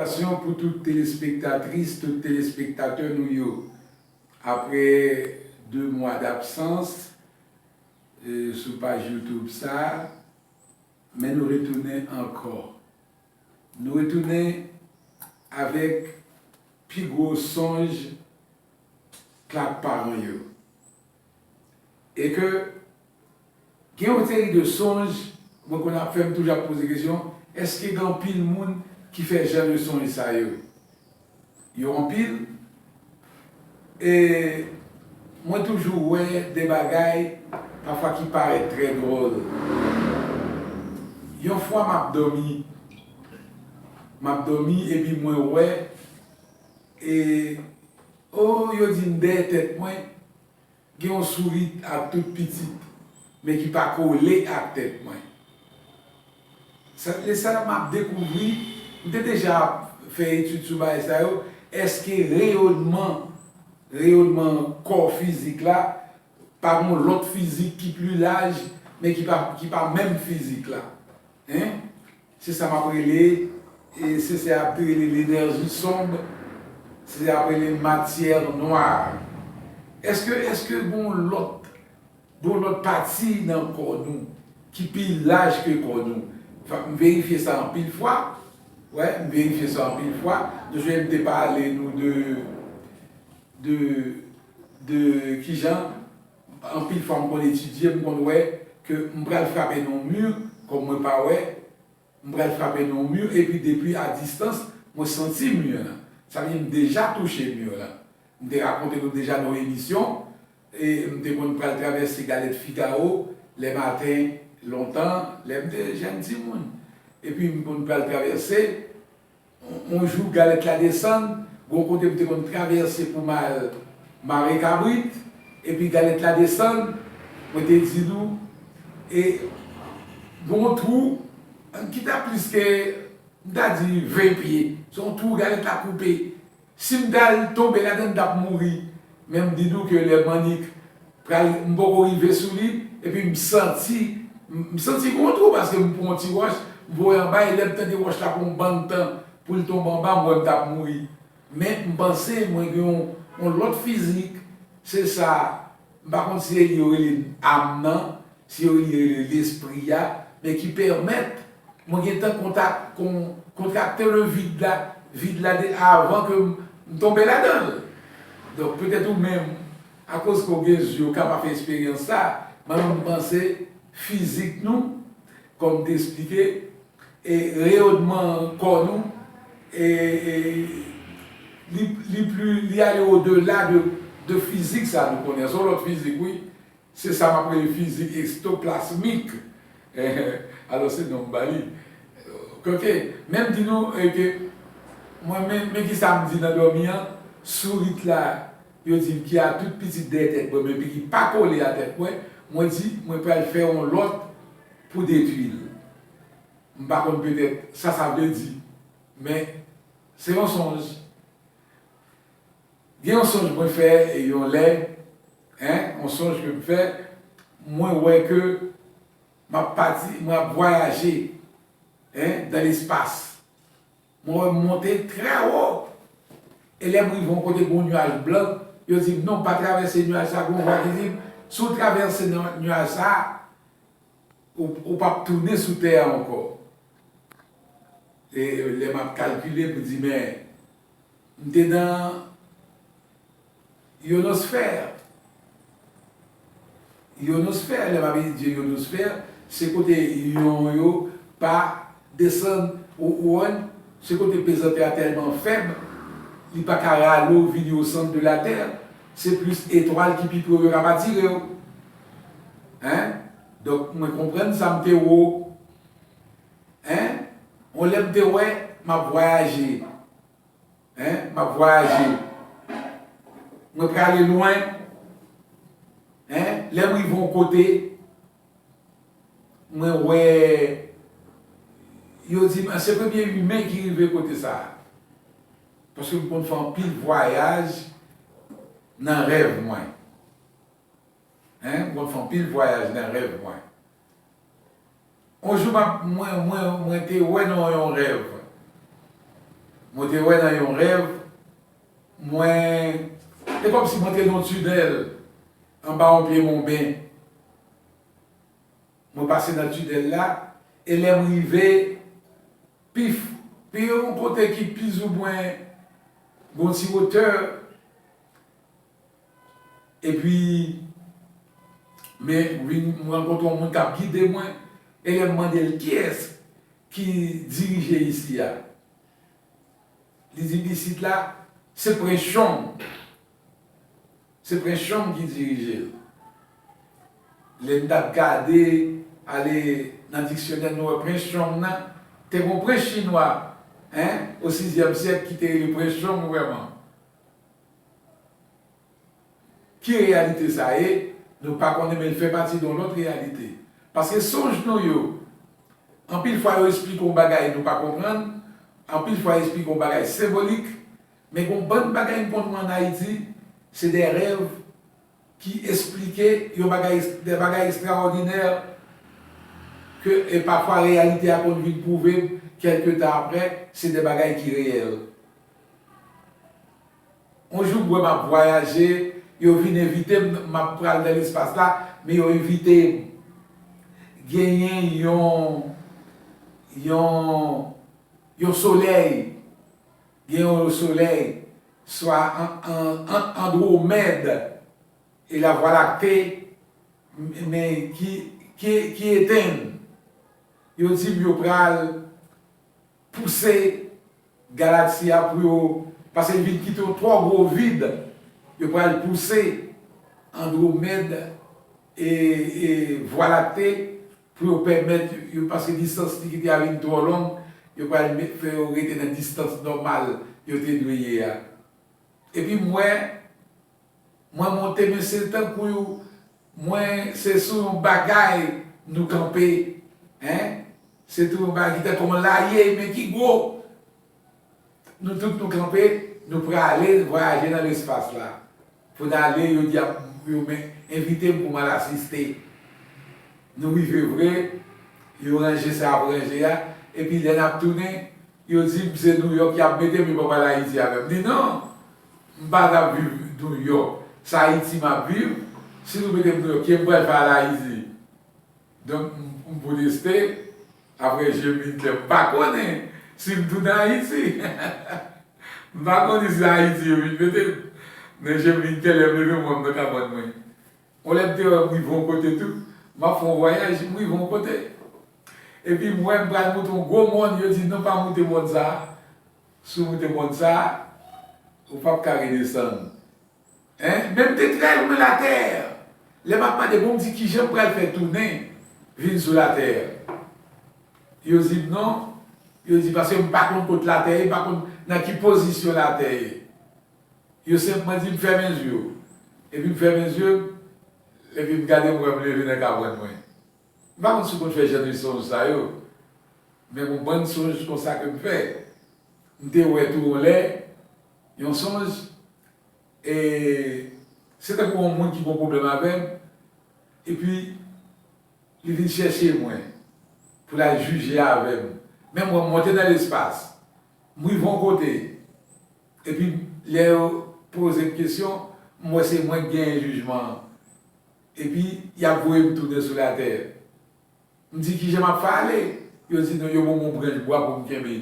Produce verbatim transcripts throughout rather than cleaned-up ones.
Salutations pou tout telespektatris, tout telespektatè nou yo. Apre de mwa dabsans, e, sou paj YouTube sa, men nou retounen ankò. Nou retounen avèk pi gwo sonj Clark Parent yo. E ke gen yon seri de sonj, mwen konn ap fè m toujou ap poze kesyon, èske gen anpil moun ki fè jan de sonj sa yo? Yo anpil. E mwen toujou wè de bagay pafwa ki parèt trè dwòl. Yon fwa m ap dòmi, m ap dòmi epi mwen wè, e, o, yo di m dèyè tèt mwen, gen yon sourit ak tout pitit, men ki pa kole ak tèt mwen. Sa, lè sa m ap dekouvri, m te deja fè etid sou bagay sa yo, èske reyònman, reyònman kò fizik la, pa gen yon lòt fizik ki pli laj, men ki pa, ki pa menm fizik la? Hein? Se sa m ap rele, e se sa y ap rele lenèji sonb, se sa y ap rele matyè nwa. Èske, èske gen yon lòt, gen yon lòt pati nan kò nou ki pi laj ke kò nou? Fòk m verifye sa anpil fwa. Wè, m verifye sa anpil fwa. Nou jwenn m te pale nou de, de, de kijan, anpil fwa m konn etidye, m konn wè ke m pral frape nan yon mi, kòm mwen pa wè, m pral frape nan yon mi, epi depi a distans, mwen santi mi lan. Sa vle di m deja touche mi lan. M te rakonte nou deja nan yon emisyon, e m te konn pral travèse Galèt Figawo lè maten, lontan, lè m te jèn timoun. Epi m konn pral travèse, yon, yon jou galèt la desann, gon kote m te konn travèse pou m al mare kabrit, epi galèt la desann, mwen te di nou, e gon twou, ki ta plis ke, m ta di ven pye, se yon twou galèt la koupe. Si m t al tonbe ladan l, m t ap mouri. Men m di nou ke lè m annik pral, m poko rive sou li, epi m santi, m, m santi gon twou paske m pran yon ti wòch, m voye anba, e lè m tande wòch la pran yon bann tan pou l tonbe anba, m wè m t ap mouri. Men m panse mwen gen yon, yon lòt fizik, se sa, m pa konn si se li yo rele am nan, si yo rele lespri a, men ki pèmèt mwen gentan kontak-, kon-, kontrakte le vid la, vid la de, avan ke m, m tonbe ladan l. Donk, petèt ou menm, akoz ke w gen zye, w ka pa fè eksperyans sa, mwen menm, m panse fizik nou, kòm m te eksplike, e reyònman kò nou, e, e li, li pli, li ale odela de, de fizik sa nou konnen. Se yon lòt fizik, wi. Se sa m ap rele fizik ekstoplasmik. Alò, se non m ba li. Ok, men m di nou, eh, ke mwen, men, men ki sa m di nan dòmi an, sourit la, yo di m ki a tout pitit dèyè tèt mwen, men ki pa kole a tèt mwen, mwen di, mwen pral fè yon lòt pou detwi l. M pa konn petèt sa sa vle di, men se yon sonj. Gen yon sonj mwen fè, e yon lè, en, yon sonj ke m fè, mwen wè ke m ap pati, mwen ap vwayaje, en, dans l'espace. Mwen wè m monte trè wo. E lè m rive yon kote, gen yon nyaj blan, yo di m, "Non, pa travèse nyaj sa." Gen yon vwa ki di m, "Si w travèse nan nyaj sa, ou, ou p ap tounen sou tè a ankò." E lè m ap kalkile pou di, men, m te nan yonosfè. Yonosfè, lè m ap etidye yonosfè, se kote yon yo pa desann, ou, ou wè, se kote pezantè a tèlman fèb, li pa ka rale w vini o sant de la tè. Se plis etwal ki pi pre w yo k ap atire w. Hein? Donk, mwen konprann sa m te wo. Hein? On lè m te wè, m ap vwayaje. Hein? M ap vwayaje. Mwen prale lwen. Hein? Lè m rive yon kote, mwen wè, yo di m, "Ah, se premye imen ki rive kote sa a." Paske m konn fè anpil vwayaj nan rèv mwen. Hein? M konn fè anpil vwayaj nan rèv mwen. On jou, m ap, mwen, mwen, mwen te wè nan yon rèv. Mwen te wè nan yon rèv, mwen, se kòmsi mwen te nan yon tinèl anba yon pye monben. Mwen pase nan tinèl la, e lè m rive, pi, pi yon kote ki plizoumwen gon ti wotè, epi, men, vin, m rankontre yon moun k ap gide mwen, e lè m mande l kiyès ki dirije isi a, li di m isit la, se Prens Chong. Se Prens Chong ki dirije l. Lè n t ap gade, ale nan diksyonè, nou wè Prens Chong nan, te gon prens chinwa, en, o sizyèm syèk ki te rele Prens Chong vrèman. Ki reyalite sa ye? Nou pa konnen, men l fè pati de yon lòt reyalite. Paske sonj nou yo, anpil fwa yo esplike yon bagay nou pa konprann, anpil fwa yo esplike yon bagay senbolik, men gon bann bagay m konn wè ann Ayiti, se de rèv ki esplike yon bagay, de bagay ekstraòdinè, ke, e pafwa reyalite a konn vin pwouve m, kèlke tan apre, se de bagay ki reyèl. Yon jou m wè m ap vwayaje, yo vin envite m, m ap pral nan lespas la, men yo envite m. Genyen yon, yon, yon solèy, genyen yon solèy, swa an, an, an, Andwomèd, e Lavwa Lakte, men ki, ki, ki etenn. Yo di m yo pral pouse galaksi a pou yo, paske l vin kite yon twò gwo vid, yo pral pouse Andwomèd e, e Vwa Lakte pou yo pèmèt yo, paske distans li kite a vin twò long, yo pral me-, fè yo rete nan distans nòmal yo te dwe ye a. Epi m wè, mwen monte, men se tankou yo, mwen, se sou yon bagay nou kanpe, en? Se tou yon bagay ki tankou yon laye, men ki gwo. Nou tout nou kanpe, nou prale vwayaje nan lespas la. Pou n ale, yo di ap, yo men, envite m pou m al asiste. Nou rive vre, yo ranje sa y ap ranje a, epi lè n ap tounen, yo di m se Nouyòk y ap mete m, yo p ap al Ayiti avè m. M di non, m pa t ap viv Nouyòk, se Ayiti m ap viv. Si nou mete m Nouyòk, kiyès m pral fè al Ayiti? Donk, m, m pwoteste, apre je m vin klè, m pa konnen si m tounen Ayiti. M pa konnen si se Ayiti yo vin mete m. Men je m vin klè, lè m leve, m wè m nan kabann mwen. Yon lè m te wè m rive yon kote tou, m ap fè yon vwayaj, m rive yon kote. Epi m wè m pral moute yon gwo mòn, yo di non, pa moute mòn sa a. Si w moute mòn sa a, ou p ap ka redesann. En? Men m te trè lwen latè. Lè m ap mande, bon, m di, kijan m pral fè tounen vin sou latè? Yo di m non. Yo di, paske m pa konn kot latè ye, m pa konn nan ki pozisyon latè ye. Yo senpman di m fèmen zye w. Epi m fèmen zye m, epi m gade, m wè m leve nan kabann mwen. M pa konn si w konn fè jan de sonj sa yo, men gon bann sonj konsa ke m fè. M te wè tou yon lè, yon sonj, e se tankou yon moun ki gon pwoblèm avè m, epi li vin chèche mwen pou l al jije avè m. Men mwen, m monte nan lespas. M rive yon kote. Epi lè yo poze m kesyon, m wè se mwen k genyen jijman an. Epi y ap voye m tounen sou latè. M di, kijan m ap fè ale? Yo di non, yo ban m yon branch bwa pou m kenbe.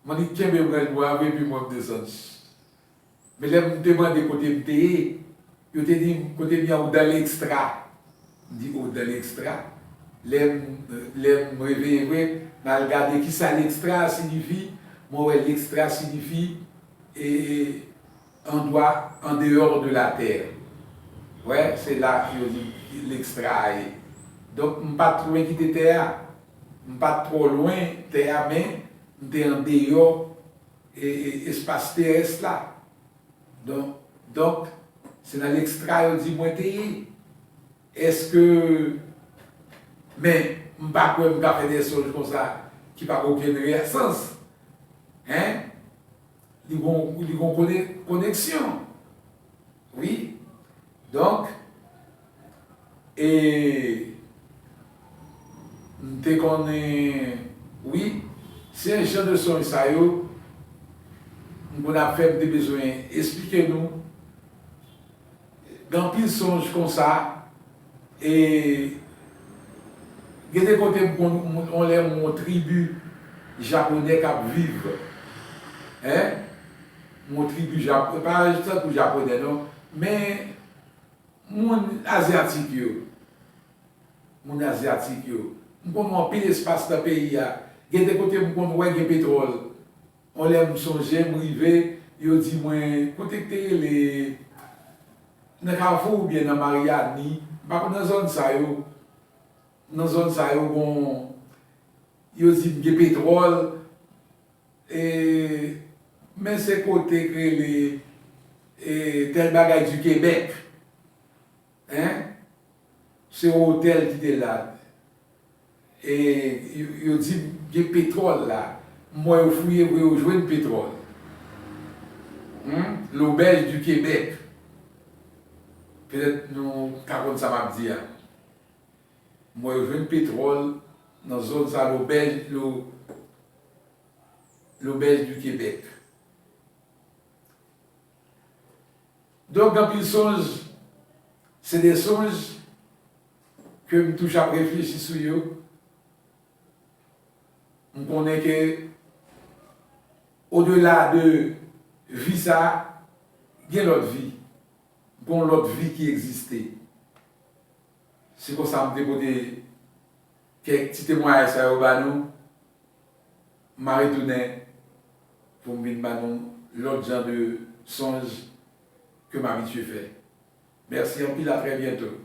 Mwen di, kenbe branch bwa a, epi mwen m desann. Men lè m te mande kote m te ye, yo te di m, kote m ye a, ou dans l'extra. M di, ou dans l'extra? Lè m, lè m reveye vre, m al gade kisa l'extra a siyifi, mwen wè l'extra siyifi, e, andwa, en dehors de la terre. Wè, se la yo di l'extra a ye. Donk, m pa t lwen kite tè a. M pa t twò lwen tè a, men m te andeyò, e, e, espas terès la. Donk, donk, se nan l'extra yo di mwen te ye. Èske, men, m pa kwè m ka fè de sonj konsa ki pa gen okenn re-, sans. En? Li gon, li gon kone-, koneksyon. Wi. Donk, e, m te konnen, wi, se jan de sonj sa yo, Moun ap fè m te bezwen esplike nou. Gen anpil sonj konsa. E gen de kote m konn yon lè m yon tribi japonè k ap viv. Hein? Yon tribi japonè, pa tankou japonè non, men moun azyatik yo. Moun azyatik yo. M konn wè anpil espas nan peyi a. Gen de kote m konn wè gen petwòl. On lè m sonje m rive, yo di mwen, kote k te rele, nan Kafou oubyen nan Maryani, m pa konn nan zòn sa yo. Nan zòn sa yo gon, yo di m gen petwòl, e, men se kote k rele, e, tèl bagay du Québec. Hein? Se yon otèl ki te la. E yo, yo di m gen petwòl la. M wè yo fouye vre, yo jwenn petwòl. Hmm? L'Auberge du Québec. Petèt nou ka konn sa m ap di a. M wè yo jwenn petwòl nan zòn sa, L'Auberge, L'Au-, L'Auberge du Québec. Donk, gen anpil sonj, se de sonj ke m toujou ap reflechi sou yo. M konnen ke, odela de vi sa, gen lòt vi. Gen yon lòt vi ki egziste. Se konsa m te pote kèk ti temwayaj sa yo ba nou. M a retounen pou m vin ba nou lòt jan de sonj ke m abitye fè. Mèsi anpil, à très bientôt.